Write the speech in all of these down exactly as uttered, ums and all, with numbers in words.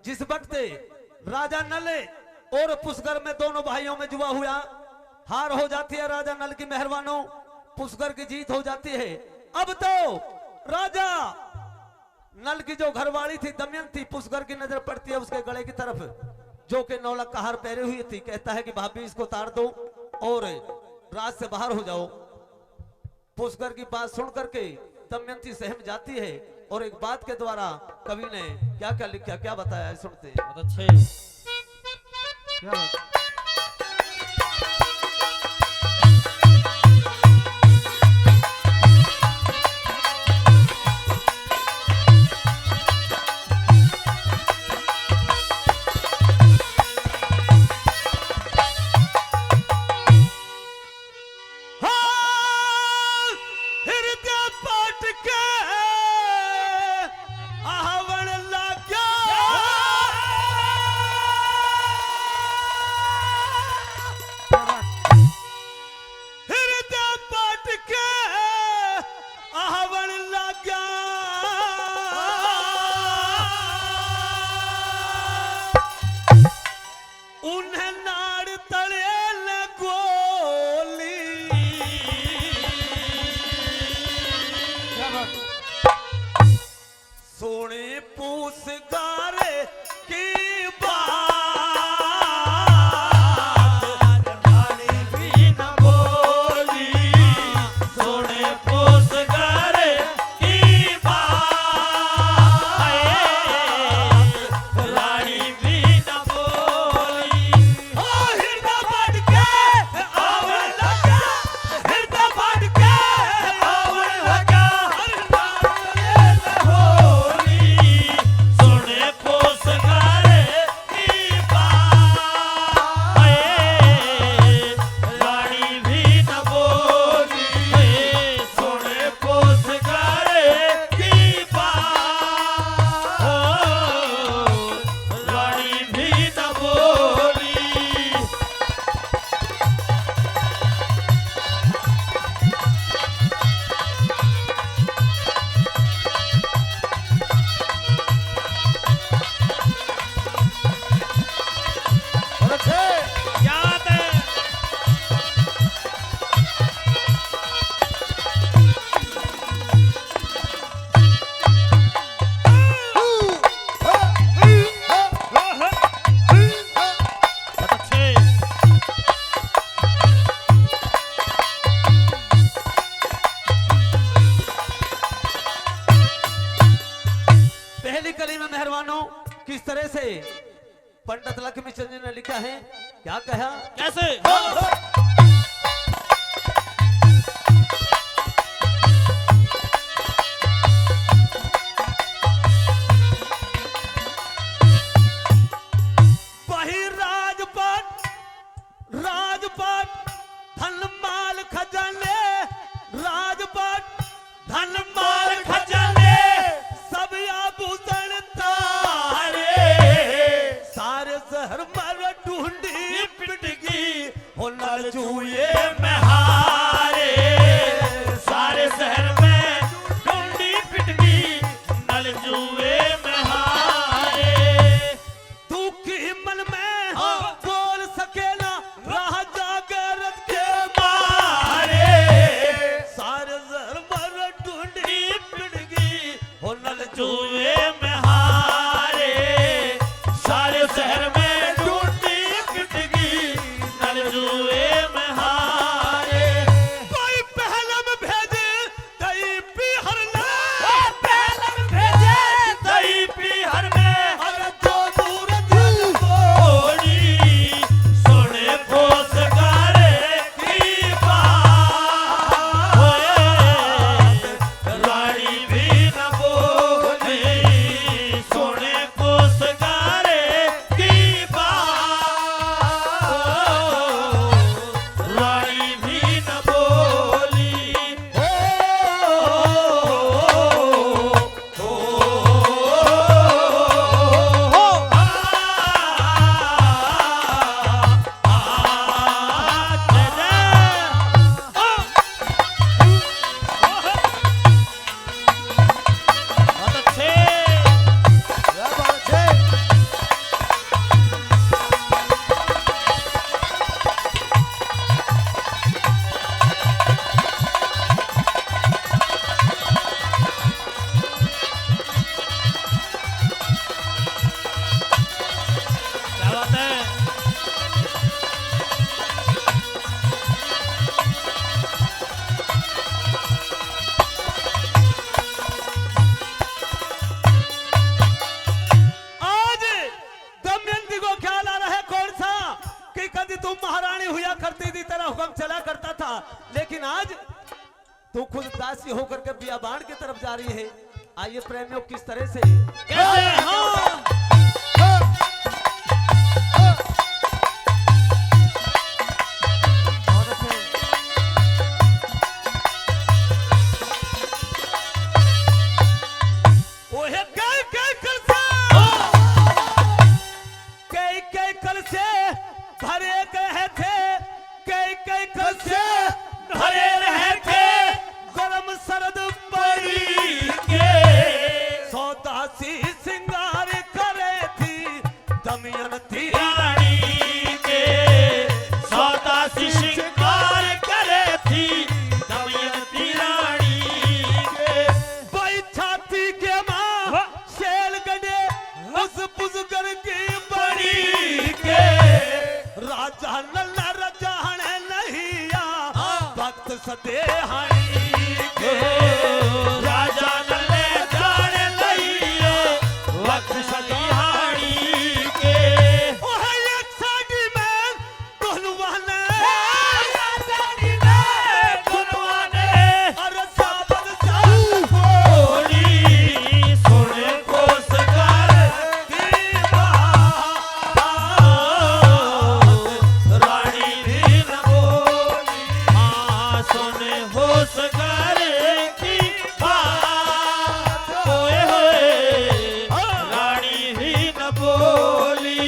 जिस वक्त राजा नल और पुष्कर में दोनों भाइयों में जुआ हुआ, हार हो जाती है राजा नल की, मेहरबानों, पुष्कर की जीत हो जाती है। अब तो राजा नल की जो घरवाली थी दमयंती, पुष्कर की नजर पड़ती है उसके गले की तरफ, जो कि नौ लाख का हार पहने हुई थी। कहता है कि भाभी, इसको तार दो और राज से बाहर हो जाओ। पुष्कर की बात सुन करके दमयंती सहम जाती है और एक बात के द्वारा कवि ने क्या क्या लिखा, क्या बताया है, सुनते हैं। बहुत अच्छे। क्या बात। हाँ, हृदय पाट के आवण लाग्या। हृदय पाट के आवण लाग्या। उन्हें नाड़ तले ने गोली। क्या बात। सोने पूस गारे की बात, रानी भी न बोली। सोने पूस गारे की बात, रानी भी न बोली। ओ हृदय बांट के आवण लगा, हृदय बांट के आवण लगा। हर नाम ले होली, सोने पूस गारे की बात, रानी भी न बोली। सोने पूस गारे की बात, रानी भी न बोली। और अच्छे। क्या बात है। बहुत अच्छे। पहली कली में मेहरबानों किस तरह से पंडित लक्ष्मी चंद जी ने लिखा है, क्या कहा? कैसे? वही राजपाट, राजपाट, धन माल खजाने, राजपाट, धन माल खजाने, सब आभूषण तारे। सारे शहर में ढूंढी पिट गई, हो नल जुए में हारे। सारे शहर में ढूंढी पिट गई, नल जुए में हारे। दुखी मन में, हाँ, बोल सके ना, राह जागरत के मारे। सारे शहर में ढूंढी पिट गई, हो नल जुए में हारे। सारे शहर में ढूंढी पिट गई, नल जुए में हारे। लेकिन आज तू खुद दासी होकर के बियाबान की तरफ जा रही है। आइए प्रेमियों, किस तरह से, कैसे? हाँ। ओहे कई कई कलसे, कई कई कलसे भरे गए थे, कई कई कलसे भरे रहे थे, गरम सर्द पड़ी के। सौदासी सिंगार करे थी दमयंती रानी के, सौदासी सिंगार करे थी दमयंती रानी के। भाई छाती के माँ वाह। शैल गढ़े उस बुजुर्ग की बड़ी के। राजा नल्ला रजाने नहीं आ, हाँ। वक्त सदेहानी के। राजा नल्ला रजाने नहीं आ, वक्त सदेहानी के। ओह एक साड़ी में दुल्हन ने, ए, राजा जी ने दुल्हन ने, अरे सावन साल होली, सुन कोस घर की बात, रानी भी न बोली। हाँ, सुन होस घर की बात, ओए होए, रानी भी न बोली।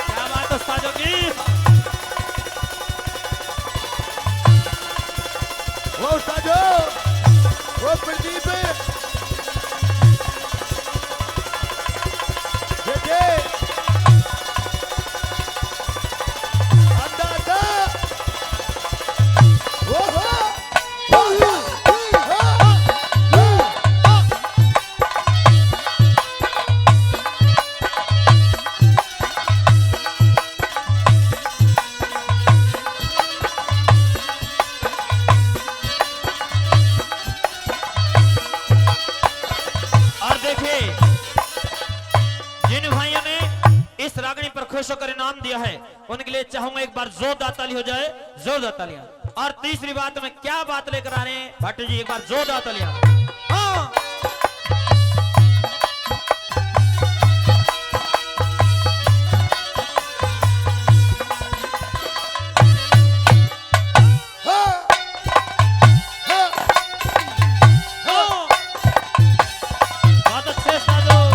क्या बात है उस्तादों की। वो उस्तादों, वो प्रदीप, ये, ये। आंदा, आंदा। ओहो। और देखिए, जिन भाइयों ने इस रागनी पर खुश होकर इनाम दिया है, उनके लिए चाहूंगा एक बार जोरदार ताली हो जाए, जोरदार तालियां। और तीसरी बात में क्या बात लेकर आ रहे हैं भट्ट जी, एक बार जोरदार तालियां। हाँ। हाँ। हाँ। हाँ। बहुत अच्छे उस्तादों।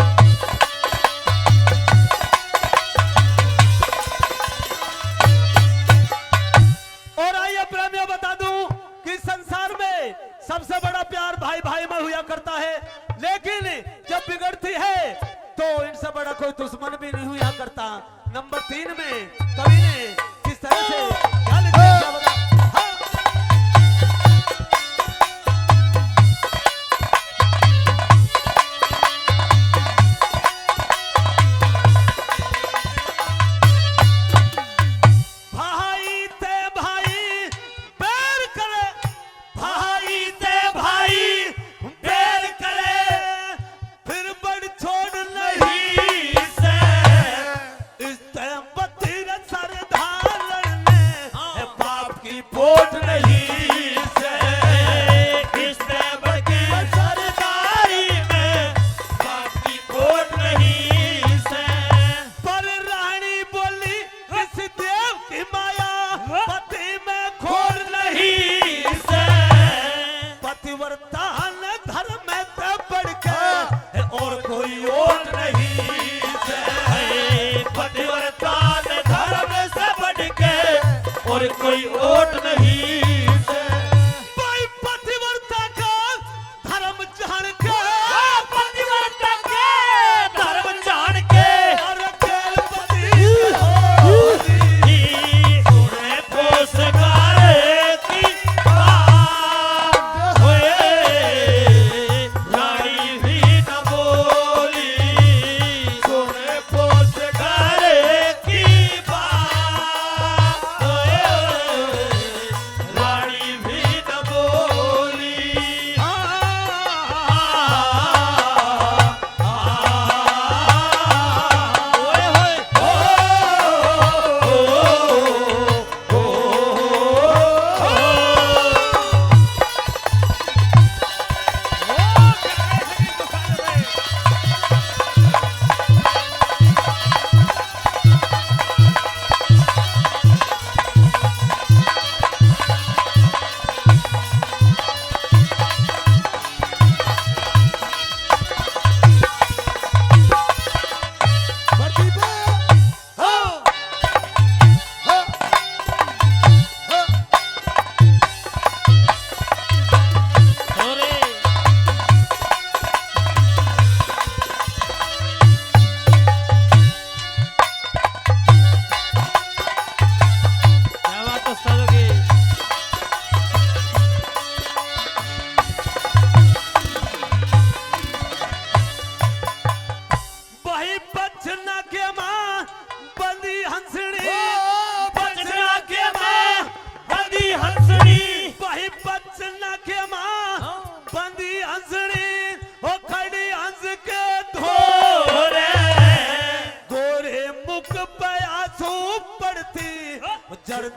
और आइए प्रेमियों, बता दूं कि संसार में सबसे बड़ा प्यार भाई भाई में हुआ करता है, लेकिन जब बिगड़ती है तो इनसे बड़ा कोई दुश्मन भी नहीं हुआ करता। नंबर तीन में कवि ने किस तरह से क्या लिखा है, क्या बता? हाँ। भाई ते भाई बैर करे, भाई ते भाई बैर करे, फिर बड़ छोड़ नहीं से। इस ते बत्तीस सरदारन ने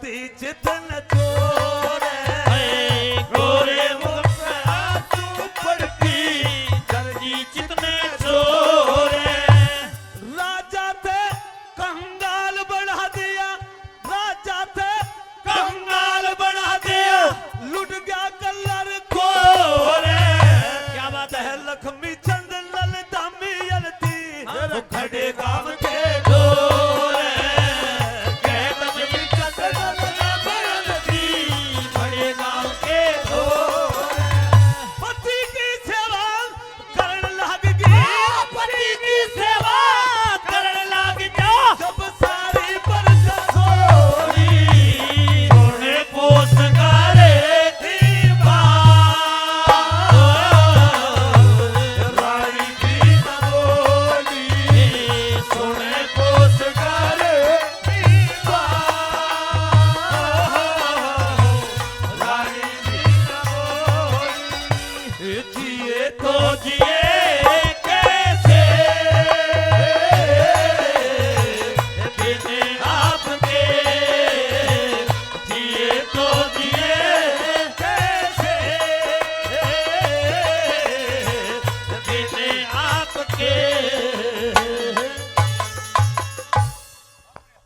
जितने चोर है, गोरे मुख पे आंसू पड़ती, दर्जी जितने चोर है। राजा थे कंगाल बना दिया, राजा थे कंगाल बना दिया, लुट गया कलर गोरे। क्या बात है लक्ष्मी।